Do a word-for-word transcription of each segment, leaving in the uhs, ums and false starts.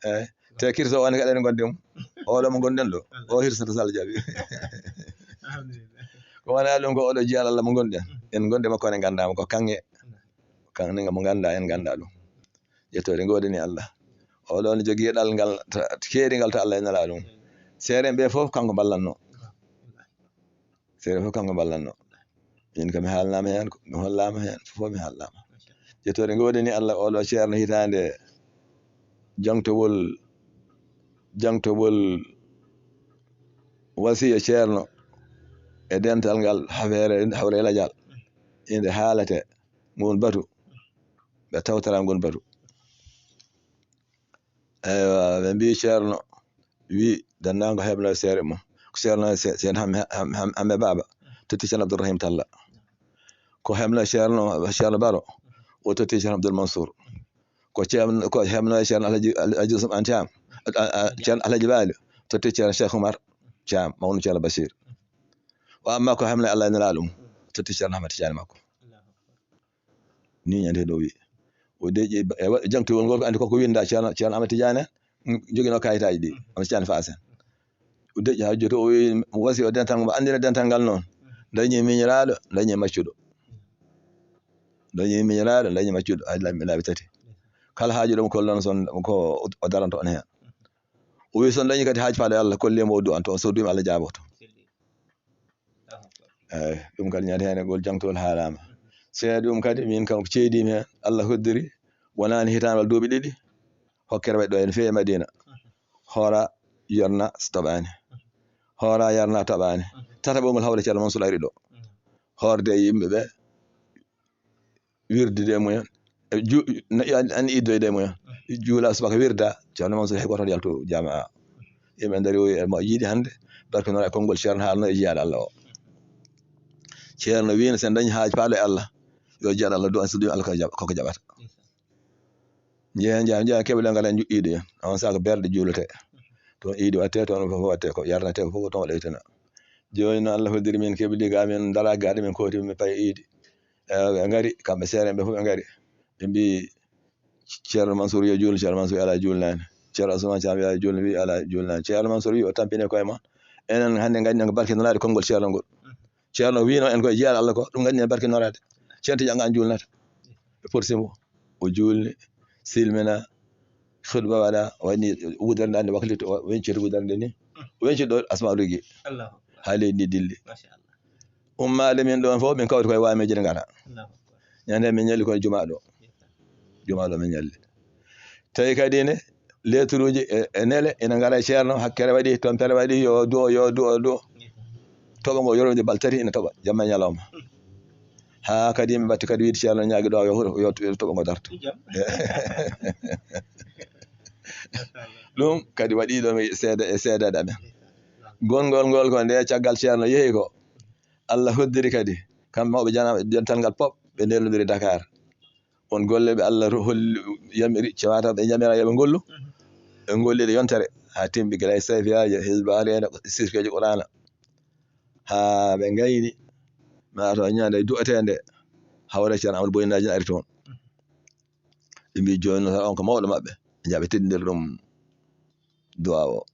Eyi. Te kirso o ne kaɗen gonde mum. Oɗo mo gonɗen ɗo. O hirsata so Allah jaɓi. Ko wona ɗum ko oɗo jiyal Allah mo gonɗen. En gonde makko ne ganda mo ko kange. Kange mo ganda en ganda ɗum. Ƴettoɗe godani Allah. Oɗo ne jogii ɗal ngal keeri ngal to Allah e nala ɗum. Seere ɓe fof kanko ballanno. Seeɗa fof kanko ballanno. Min kam mi haalnaama heen, mi hollaama heen, fof mi haalnaama. Ƴettoɗe ngoodani Allah oɗo ceerno hitaande jangtowol, jangtowol wasiya ceerno e dental ngal hafeere hawre lajal. Inde haalate ngun batu, ɓe tawtara ngun batu. Eywa, ɓe mbi ceerno wi danndaango heɓno seere mum. Ko ceerno sen hamɓe baaba totti ceerno abdourahim talla. Ko heɓno ceerno ceerno baro o totti ceerno abdoul mansour. Ko ceerno ko heɓno ceerno alhaji alhaji usman thiam, ceerno alhaji baali totti ceerno cheikh oumar thiam mawnu ceerno bachir. O amma ko heɓno allah e nelaaɗo mum totti ceerno hamad tidiani makko. Ni ñande ɗo wi o deƴƴi jangtowol ngol ko andi koko winda ceerno ceerno amad tidiane. Jogino kayitaji ɗi amad tidiane fasen. O deƴƴi ha joti o wi wasi o dental ngo andina dental ngal noon. Dañi miñiraɗo dañi maccuɗo. Dañi miñiraɗo dañi maccuɗo hay laabi tati. Kala haaju ɗum kollan son ko o daranto on hen. O wi son dañi kadi haaju faaɗo e allah kollimo o du'anto on so du'ima allah jaaboto. Eyyi ɗum kadi ñande hene gol jangtol haalama. Seeɗa ɗum kadi min kam ko ceedimi hen allah hoddiri. Wonani hitande walla duuɓi ɗiɗi hokkere waɗi ɗo hen fewi e madina. Hoora yorna so toɓani. Hoora yarna toɓani. Tataɓol ngol hawle ceerno mansour ari ɗo hoorde e yimɓeɓe. Wirdude e mumen. An iddoyde e mumen. Juula subaka wirda ceerno mansour hay goto yaltu jama. Yimɓe dari o mo yiiɗi hande barkinora e konngol ceerno haalno e jiyaɗo allah o. Ceerno wino sen dañi haaj faaɗo e allah yo jiyaɗo allah duwan so duwi allah koko jaɓata. Jeeya jeeya jeeya keɓle ngala juɗɗiɗo en on saka berɗe juulete. Toon iidi watte toon fof watte ko yarnete fof toon ɗeytana. Joni noon allah hoddiri min keɓli ga min dara gaade min koti min paye iidi. Ɓe ngari kamɓe seerenɓe fof ɓe ngari ɓe mbi ceerno mansour yo juul ceerno mansour ala julnani. Ceerno ousmane thiam yo ala julna wi ala julnani ceerno mansour wi o tampini koye mon. Enen hannde gandi ko barke nanaade konngol ceerno ngol. Ceerno wino en koye jeyaɗo allah ko ɗum gandi en barke noraade. Ceerno tijan an julnata. Ɓe porsi mo o julni silmina. Hudba waɗa waɗi wudere nde andi waklito wenciti wudere nde ni. Wenciti ɗo asma rugi ha leydi ndi dilli. Ummaade min ɗon fof min kawti koye wameji ɗi ngara. Ñande min ñalli koye juma ɗo. Juma ɗo min ñalli. Tawi kadi ne letruji e nele ina ngara e ceerno hakkere waɗi tompere waɗi yo duo yo duo duo. Toɓo ngo yorodi bal tati ina toɓa jamma e ñalawma. Ha kadi yimɓe batti kadi wiide ceerno ñaagi ɗo yo toɓo ngo darto. Ɗum kadi waɗi ɗo seede e seedeede amen. Gongol ngol ko nde caggal ceerno yehi ko allah hoddiri kadi kamɓe mawɓe jana dental ngal pop ɓe ndellodiri dakar. On golle ɓe allah holli yamiri cewata ɓe yamira yoɓe ngollu. Ɓe ngolliɗo yontere ha timɓi gila e sayfiyaji hizbare ene sirkeji qurana. Ha ɓe gayni mata ñande du'etende hawre ceerno amadou boyinaji ari toon. Ɓe mbi joni noon on ko mawɗo maɓɓe ɓe jaaɓe teddindir ɗum duwa o.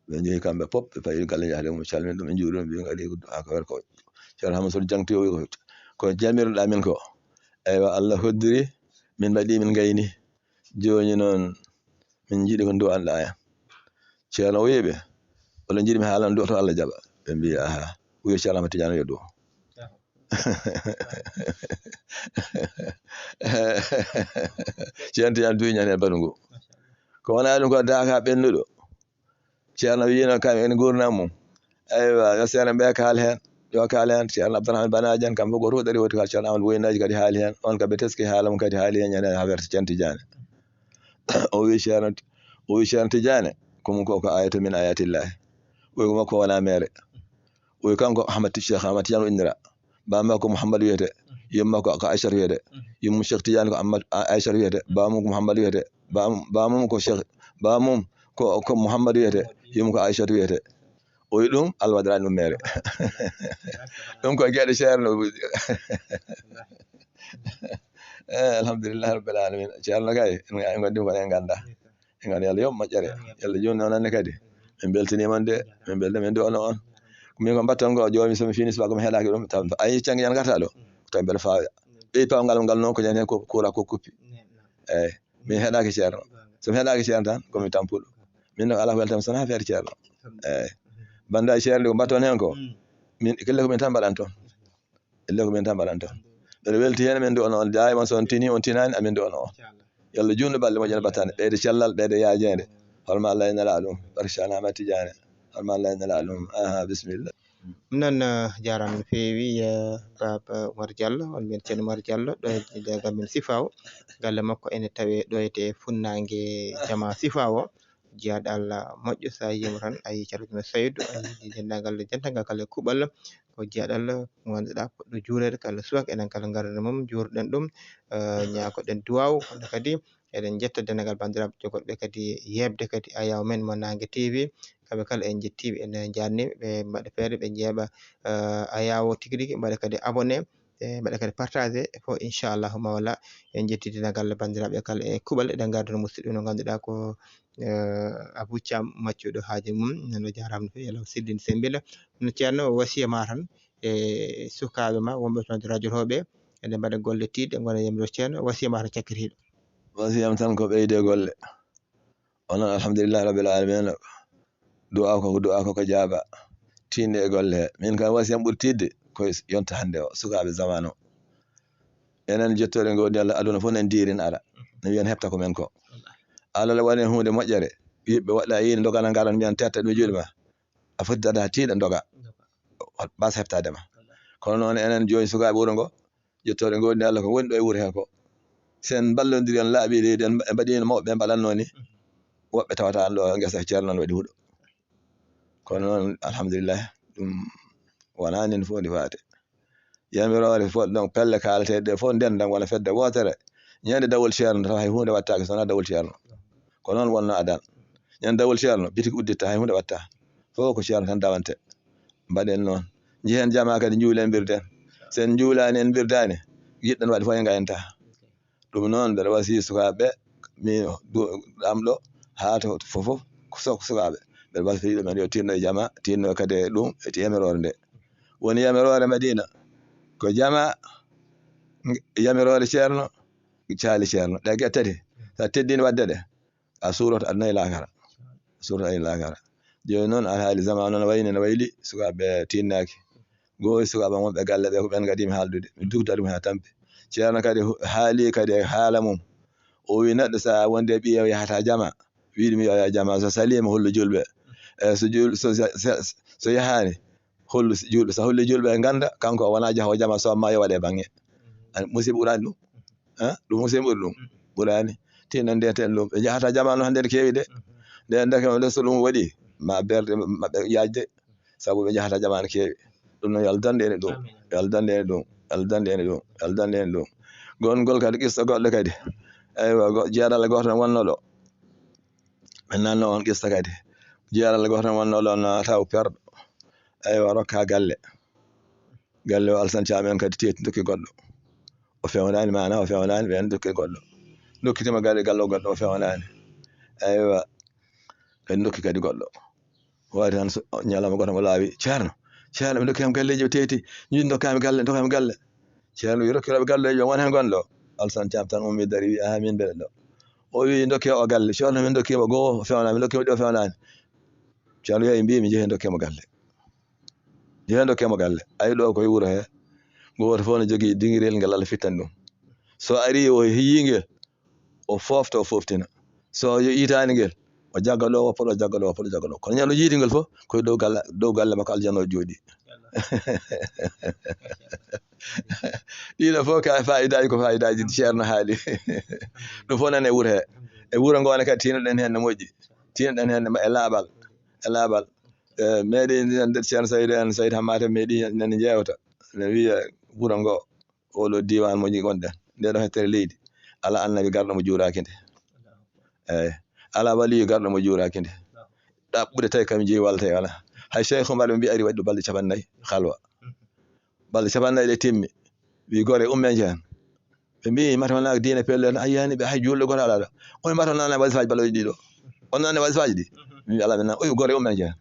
Ɓe jehi kamɓe pop ɓe payi galle jahde mum calmin ɗum e juuɗum ɓe gari du'a ko werko. Ceerno hamma soto jangti o wi ko jamirɗa min ko eywa allah hoddiri min mbaɗi min gayni. Joni noon min jiiɗi ko duwanɗa en. Ceerno o wiɓe oɗon jiiɗi mi haalana du'a to allah jaɓa. Ɓe mbi aha wiyo ceerno hamma tidiane yo duwa. Ceerno tidiane duwi ñande baɗu ngu ko wona ɗum ko daka ɓennuɗo. Ceerno wino kam en gurnam mum eywa yo seeɗa ɓe kaal hen. Yo kaal hen ceerno abdourahmane banaji en kam fof goto fof ɗari woti kal ceerno amadou woynaji kadi haali hen on kam ɓe teski haala mum kadi haali hen ñande haferte ceerno tidiane. O wi ceerno o wi ceerno tidiane ko mum ko ko ayata min ayatillahi. O wi ko makko wona mere. O wi kanko ahmad cheikh ahmad tidiane o innira. Baba makko mouhammad wiyete. Yumma makko ko aichat wiyete. Yumma cheikh tidiane ko ahmad aichat wiyete bamum ko mouhammad wiyete. Bamum ko cheikh bamum ko ko mouhammad wiyete. Yumma ko aichat wiyete. O wi ɗum allah waɗirani ɗum mere. Ɗum ko gueɗe ceerno. Eyi alhamdulillahi rabbil alamin ceerno kay en gondi kono en ganda. Ngam Yalla yoɓ moƴƴere. Yalla juutnu on anne kadi. Min mbeltanii mon de, min mbelta, min du'ano on. Min ko mbatton ko, jooni so mi fini subaka mi heɗaaki ɗum, taw a yii cannge jan ngarta ɗo, taw mbeɗa faaya. Ɓeyi pawngal ngal noon ko ñande ko kuura ko kuppi. Eeyi, min heɗaaki ceerno. So mi heɗaaki ceerno tan, ko mi tampuɗo. Min noon alaa ko weltam so wonaa affaire ceerno. Eeyi. Bannda ceerno nde ko mbatton heen ko, min kille ko min tan mbaɗan toon. Ille ko min tan mbaɗan toon. Mbeɗa welti heen, min du'ano on. Daayiman so on tini, on tinaani, amin du'ano on. Yalla juutnu balɗe moƴƴe, battane. Ɓeyde cellal, ɓeyde yaajeende. Hol ma Allah e Nelaaɗo mum. Barka Ceerno Ahmad Tijaani. Hol ma Allah e Nelaaɗo mum. Aha, bisimilla. Ɗum noon, eh, jaaraama no feewi, eh, Baaba Umar Diallo, on mbiyen Ceerno Umar Diallo, ɗo e, e, gam men Sifaawo. Galle makko ene tawee ɗo e to funnaange jamaa Sifaawo. Jiyaaɗo Allah moƴƴo, so a yiima tan, a yii Ceerno Saydu, a yii denndaangal dental ngal kala e kuuɓal. Ko jiyaaɗo Allah mo ngannduɗaa, poɗɗo juureede kala subaka, enen kala ngarani mum, njuurɗen ɗum, eh, ñaagoɗen duwaaw, kono kadi eɗen njetta denndaangal banndiraaɓe jogorɓe kadi yeeɓde kadi ayaawo men mo Naange T V, kamɓe kala en njettii ɓe, en njaarnii ɓe, ɓe mbaɗa feere, ɓe njeeɓa, eh, ayaawo tigi rigi, mbaɗa kadi abonné, e mbaɗa kadi partagé fof, inchallahu mawla. En njetti denndaangal banndiraaɓe kala e kuuɓal, eɗen ngarda no musidɗo no ngannduɗaa ko, eh, Abou Thiam, maccuɗo haaji mum, nano jaaraama no feewi, yalla o sellin semmbina. No Ceerno, wasiya ma tan e sukaaɓe ma wonɓe toon to radio to ɓe, eɗen mbaɗa golle tiiɗɗe, ngona yamiro Ceerno, wasiya ma tan cakkitiiɗo. Wasiyam tan ko ɓeyde golle. Onon, alhamdulillahi rabbil alamina. Du'a ko, du'a ko, ko jaaba. Tiinde e golle he. Min kam, wasiyam ɓuri tiiɗde ko e yonta hannde o, sukaaɓe zamanu o. Enen jettore ngoodi Allah, aduna fof nen diirin ara. Ne wiyan heɓta ko men ko. Allah la woni huunde moƴƴere. Yimɓe waɗa yiide, ndogana ngaran, mbiyan tetta ɗum juuɗe ma. A foti dada tiiɗa ndoga. Bas heɓtaade ma. Kono noon enen jooni sukaaɓe wuro ngo, jettore ngoodi Allah ko woni ɗo e wuro he ko. Sen mballondiri on laaɓi leydi en, en mbaɗino mawɓe ɓe mbaɗanno ni. Woɓɓe tawata an ɗo ngesa ceerno noon waɗi huɗo. Kono noon, alhamdulillah, ɗum wonaa nin fof ndi faate. Yamiroore fof, donc, pelle kaalateeɗe ɗe fof ndendam wona fedde wootere. Ñande dawol ceerno taw hay huunde wattaaki so wonaa dawol ceerno. Ko noon wonno adan. Ñande dawol ceerno, bitik udditta hay huunde watta. Fof ko ceerno tan dawante. Mbaɗen noon. Njehen jamaa kadi njuulen mbirden. So en njuulaani en mbirdaani, yiɗɗen waɗde fof en ngayanta. Ɗum noon, mbeɗa wasii sukaaɓe ɓe, mi du-, ɗamɗo haa to fof fof, so-, sukaaɓe. Mbeɗa wasii ɗumen yo tinno e jama, tinno kadi e ɗum, e yamiroore nde. Woni yamiroore Madina, ko jama, yamiroore ceerno, caali ceerno. Ɗe geɗe tati, so a teddini waɗde ɗe, a suuroto aduna e laakara. A suuroto aduna e laakara. Jooni noon, alhaali zamanu noon wayni no wayli, sukaaɓe tinnaaki. Goo e sukaaɓe wonɓe galle ɓe, ko ɓen kadi mi haaldude. Mi dugda ɗum haa tampi. Ceerno kadi hu-, haali kadi e haala mum. O wi neɗɗo so a wonde e ɓiye o yahata jama. Wiide mi yo yaa jama, so saliima hollu julɓe. E so jul-, so, so, so, so yahaani, hollu s-, julɓe. So holli julɓe ɓe ngannda, kanko o wonaa jahoowo jama, so amma yo waɗe bannge. An, musiba ɓuraani ɗum. Ha? Ɗum musiba ɓuri ɗum. Ɓuraani. Tinno ndeten ɗum. Ɓe njahata jama no hannde ne keewi de. Nde ndeke on so ɗum waɗi, ma berɗe maɓɓe yaajde. Sabu ɓe njahata jama no keewi. Ɗum noon, yo Allah dandu en e ɗum. Amin. Yo Allah dandu en e ɗum. Yo Allah dandu en e ɗum. Yo Allah dandu en e ɗum. Gongol kadi, qissa goɗɗo kadi. Eywa, go-, jeeɗal gooto ne wonno ɗo. Min nanno on qissa kadi. Jeeɗal gooto ne wonno ɗo, na taw perɗo. Eywa, rokka galle. Galle o Alsan Caam en kadi teeti, ndokki goɗɗo. O fewnaani, maana o fewnaani, ɓe ndokki goɗɗo. Ndokkitima galle, galle o goɗɗo, o fewnaani. Eywa, ɓe ndokki kadi goɗɗo. Waati tan so, ñalawma gooto mo laawi, "Ceerno, Ceerno, ɓe ndokki kam galleeji, ɓe teeti, min ndokkaami galle, ndokkaami galle." Ceerno wi, "Rokkirooɓe galleeji on, won heen gonɗo?" Alsan Caam tan ummi dari, wi, "Aha, min mbeɗa ɗo." O wi, "Ndokkee o galle." Ceerno, "Min ndokkiima goo, o fewnaani, min ndokkiima ɗiɗo, o fewnaani." Ceerno wi, "Mbiimi, njehee ndokkee mo galle." Njehee ndokkee mo galle. Ayi, ɗo koye wuro he, gooto fof no jogii dingirel ngal Allah fittani ɗum. So arii, o yiyii ngel, o foofta, o fooftina. So yo iitaani ngel, o jagga ɗo, o poɗo jagga ɗo, o poɗo jagga ɗo. Kono ñande o yiiti ngel fof, koye dow galle, dow galle makko aljanna o jooɗii. Ɗiɗo fof ka faayidaaji, ko faayidaaji ceerno haali. Ɗum fof nana e wuro he. E wuro ngo ne kadi tiinoɗen heen no moƴƴi. Tiinoɗen heen e laaɓal, e laaɓal. E, meeɗi nande ceerno Saydu en, Saydu Hammata meeɗi nani jeewta. Ne wiya wuro ngo, oɗo diiwaan mo ngonɗen, nde ɗo hettere leydi, alaa annabi garɗo mo juuraaki nde. Eeyi, alaa waliyu garɗo mo juuraaki nde. Ɗaɓɓude tawi kam jeyi walla tawi alaa. Hay Cheikh Oumar ɓe mbiyi ari waɗi ɗo balɗe capannayyi halwa. Balɗe capannayyi ɗe timmi. Wi gore umme jehen. Ɓe mbiyi mataw naak diine pelle, a yiyaani ɓe hay juulɗo gooto alaa ɗo. Omo mataw nana wasifaaji balɗe ɗiɗo. On nani wazifaaji ɗi? Min mbi alaa min nan. O wi gore ummen jeen.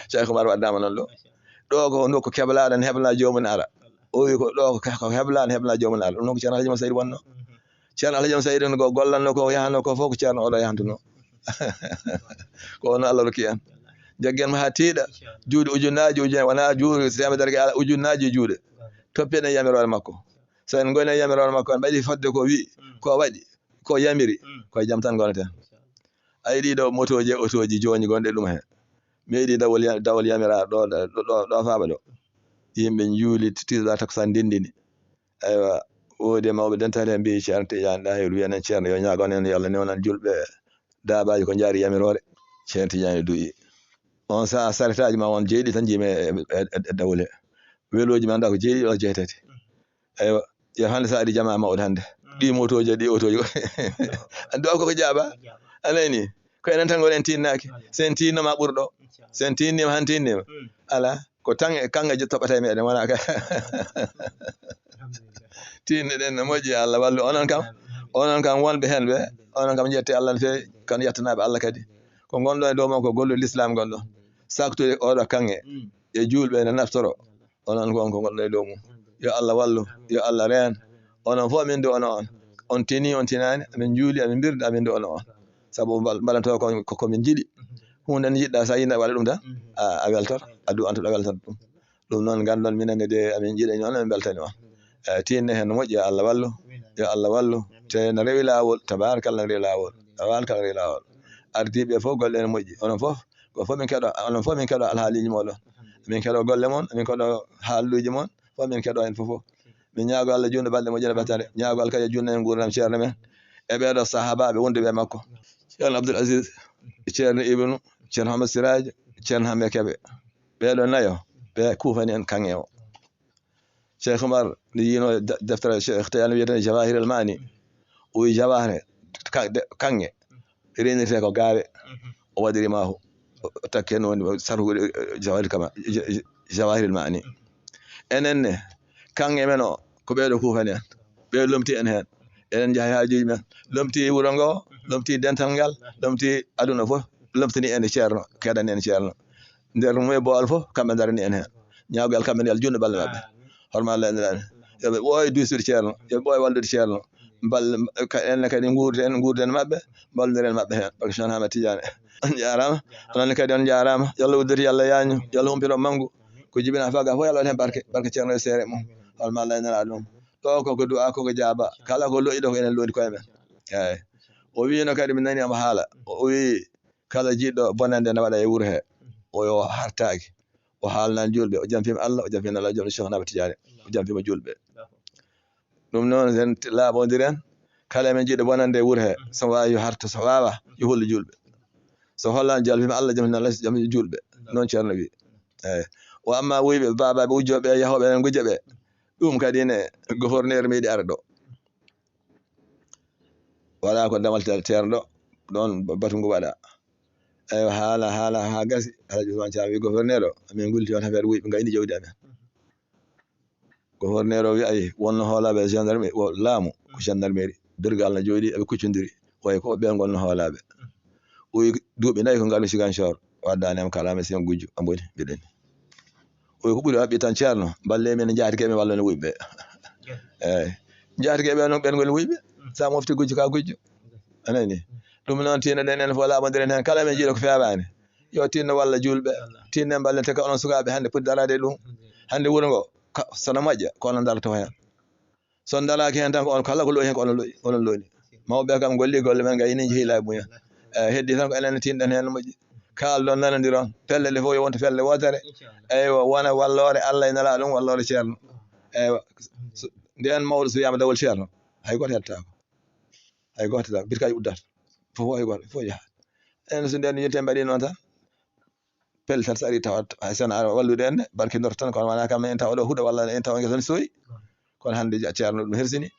Cheikh Oumar waddama noon ɗo. Ɗo ko nokku keblaaɗo ne hebla joomum ara. O wi ko ɗo ko ke- ko heblaaɗo ne hebla joomum ara. Ɗum noon ko Ceerno Alhaji Moussa Seydi wonno. Ceerno Alhaji Moussa Seydi no go- gollanno ko yahanno ko fof ko Ceerno oɗo yahantuno. Ko ono Allah rokki en. Jaggen mo haa tiiɗa. Juuɗe ujunnaaji ujunnaaji wona juuɗe temedere ala ujunnaaji juuɗe. Toppiɗen yamiroore makko. So en ngoni e yamiroore makko en mbaɗi fodde ko wi ko waɗi ko yamiri ko e jam tan ngoneten. A yiɗi ɗo motooji e otooji jooñi gonɗe ɗum heen. Mi yiɗi dawol ya- dawol yamiraaɗo ɗo ɗo ɗo faaba ɗo. Yimɓe njuuli tiiɗa takkusaan ndenndini. Aywa, woodi e mawɓe dental heen mbiyi Ceerno Tidiane Ɗahiru wiyanen Ceerno yo ñaagon en yo Allah newnan julɓe daabaaji ko njaari yamiroore. Ceerno Tidiane du'i. On saha saretaaji ma won jeeɗi tan njiimi e e- e- e dawol he. Welooji ma nda ko jeeɗi ɗo jeetati. Eywa, yo hannde so ari jamaa mawɗo hannde. Ɗi motooji e ɗi otooji. Anndi o koko jaaba. A nani? Ko enen tan ngon en tinnaaki. So en tinno ma ɓur ɗo. So en tinnima han tinnima. Ala. Ko tan e kanŋe toɓɓata e meɗen wona ka. Tinno ɗen no moƴƴi Allah wallu onon kam. Onon kam wonɓe hen ɓe. Onon kam jette Allah no fewi. Kan yettanaaɓe Allah kadi. Ko ngonɗo e dow mon ko gollu l'islam ngonɗo. Saktude oɗo kanŋe. E juulɓe ene naftoro. Onon ko on ko ngonɗon e dow mum. Yo Allah wallu, yo Allah reen. Onon fof amin ndu ono on. On tini, on tinaani, amin njuuli, amin mbirdi, amin ndu ono on. Sabu mbal- mbaɗantoo ko ko- ko min njiɗi. Huunde nde njiɗɗa so a yinna waɗa ɗum tan, a a weltoto, a du'anto ɗo weltoto ɗum. Ɗum noon nganndon minen ne de amin njiɗani on, amin mbeltani on. Eyi, tinne heen no moƴƴi, yo Allah wallu, yo Allah wallu. Te no rewi laawol, tabaarkalla no rewi laawol, tabaarkalla no rewi laawol. Ardiiɓe fof golle ene moƴƴi, onon fof, ko fof min keɗo, onon fof min keɗo alhaaliiji mooɗon. Min keɗo golle mon, min keɗo haalluuji mon, fof min keɗo heen fof fof. Min ñaago Allah juutngo balɗe moƴƴere ɓettane, ñaago Allah kadi juutna en nguurndam ceerno men e ɓeeɗo sahaabaaɓe wonduɓe e makko. Ceerno Abdoul Aziz, Ceerno Ibnu, Ceerno Hamad Siraaj, Ceerno Hammet Kebe. Ɓeeɗo nayo, ɓe kuufani en kaŋŋe o. Cheikh Oumar nde yiino de- deftere Cheikh Tijani wiyetee Jawahir al Maani, o wi jawahre ka- de- kaŋŋe reenirtee ko gaawe, o waɗiri maahu, o takki heen woni sarhude Jawahir Kama, Jawahir al Maani. Enen ne, kaŋŋe men o, ko ɓeeɗo kuufani en, ɓe lomti en heen. Eɗen njaha e haajuuji men, lomti wuro ngo, lomti dental ngal, lomti aduna fof, lomtini en e ceerno, keedani en ceerno. Nder mum e boowal fof, kamɓe ndarani en heen. Ñaaguyal kamɓe ne, yo Allah juutnu balɗe maɓɓe. Horma Allah e Nulaaɗo. Yo ɓe ɓooy duusude ceerno, yo ɓe ɓooy wallude ceerno. Mbal- ka- enen kadi nguurden, nguurden maɓɓe, mballondiren maɓɓe heen. Barke Ceerno Ahmad Tidiane. On njaaraama, onon kadi on njaaraama. Yo Allah uddite, yo Allah yaañu, yo Allah humpito manngu. Ko jibinaa faga fof, yo Allah waɗ heen barke, barke ceerno e seere mum. Horma Allah e Nulaaɗo mum. Ɗo koko du'a, koko jaaba. Kala ko lo'i ɗo ko enen londi koye men. Eeyi. O wiino kadi, mi nani omo haala. O wi, kala jiɗɗo bonande ne waɗa e wuro he. O yo hartaaki. O haalnan julɓe, o jamfima Allah, o jamfima Allah, joom Cheikh Ahmad Tidiane, o jamfima julɓe. Ɗum noon, en laaɓondiren, kala men jiɗɗo bonande e wuro he, so waawi yo harto, so waawa, yo hollu julɓe. So hollan jalfima Allah, jamfima Allah, jamfima julɓe. Noon ceerno wi. Eeyi. O amma wuyɓe, baabaaɓe, ujjooɓe, yahooɓe, enen gujjo ɓe. Ɗum kadi ne, gouverneur meeɗi ara ɗo. Wala ko damal te- teerɗo ɗoon batu ngu waɗa. Eywa, haala, haala, haa gasi, Alhaji Ousmane Thiam wi gouverneur o, amin ngulti on affaire wuyɓe ngayni jawdi amen. Gouverneur o wi, ayi, wonno hoolaaɓe e gendarme, o laamu, ko gendarmerie, durgal no jooɗi, eɓe kuccondiri, wayi ko ɓe ngonno hoolaaɓe. O wi, duuɓi nayi ko ngarmi Ziguinchor, waddani am kala, mi sen gujjo, a mboni, mbiɗen. O wi ko ɓuri haɓɓi tan, ceerno, mballe min, njaatike min, wallo ne wuyɓe. Eeyi. Njaatike ɓe noon, ɓen ngoni wuyɓe. Sa mofti gujjo ka gujjo. A nani? Ɗum noon, tinnoɗen en fof, laaɓondiren heen. Kala men jiiɗo ko feewaani, yo tinno walla juulɓe. Tinnen mballen te ka onon sukaaɓe hannde poti daraade e ɗum. Hannde wuro ngo, ka- so no moƴƴa, ko onon darata heen. So on daraaki heen tan, ko on kala ko lo'i heen, ko onon lo'i, onon lo'i. Mawɓe kam ngolli golle men, ngayni, njehi laabi mumen. Eeyi, heddi tan ko enen tinɗen heen no moƴƴi. Kaalɗon, nanondiron. Pelle ɗe fof yo wonto pelle wootere. Eywa, wona walloore Allah e Nelaaɗo mum, walloore ceerno. Eywa, so- ndeen mawɗo so wiyaama dawol ceerno, hay gooto heɗtaako. Hay gooto heɗtaako. Birkaaji uddata. Fof, hay gooto, fof yaha. Enen so ndeen yonti en mbaɗi noon tan, pellital so ari tawat, hay so en ara wallude en ne, barkindoto tan, kono wonaa kam en tawa ɗo huɗo walla en tawa ngesa ne sooyi. Kono hannde ja- ceerno ɗum hersini.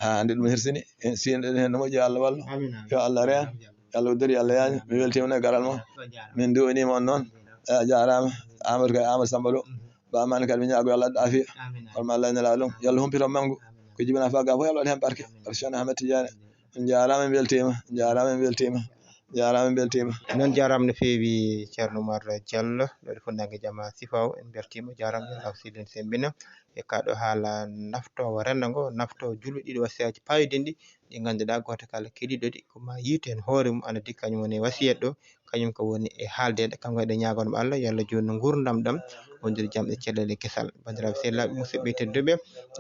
Haa hannde ɗum hersini. En siynoɗen heen no moƴƴi, yo Allah wallu. Amin, amin. Yo Allah reen. Amin, amin. Yo Allah uddori, yo Allah yaañu. Mi weltiima no e garal mon. Min nduwaniima on noon. A jaaraama. Amadou kay, Amadou Samba Lo. Ba Amane kadi, mi ñaago yo Allah addu afiya. Amin, amin. Horma Allah e Nelaaɗo mum. Yo Allah humpito manngu. Amin. Ko jibinaa faga fof, yo Allah waɗ heen barke. Amin. Barke Ceerno Ahmed Tidiane. On njaaraama, en mbeltiima. On njaaraama, en mbeltiima. On njaaraama, en mbeltiima. Noon jaaraama no feewi Ceerno Umar Diallo, ɗo ɗo fuɗnaange jama sifaw, en mbeltiima, jaaraama, yo Allah sel en semmbina. E kaa ɗo haala naftoowo renndo ngo, naftoowo julɓe ɗiɗo wasiyaaji paayodinɗi, ɗi ngannduɗaa gooto kala keɗiiɗo ɗi ko ma yiitu heen hoore mum, anndi kañum woni e wasiyet ɗo, kañum ko woni e haaldeede. Kam kadi eɗen ñaagonoo mo Allah, yo Allah juutnu nguurndam ɗam, wondude jam e caɗeele kesal. Banndiraaɓe sehilaaɓe, musidɓe tedduɓe,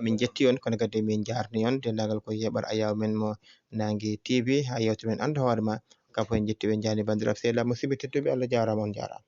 min njetti on, kono kadi min njaarni on, denndaangal ko yeɓar ayaawo men mo Naange T V, haa yeewtere men Anndu Hoore Ma. Kam fof en njetti ɓe, njaarni banndiraaɓe sehilaaɓe, musidɓe tedduɓe, Allah jaaraama, on njaaraama.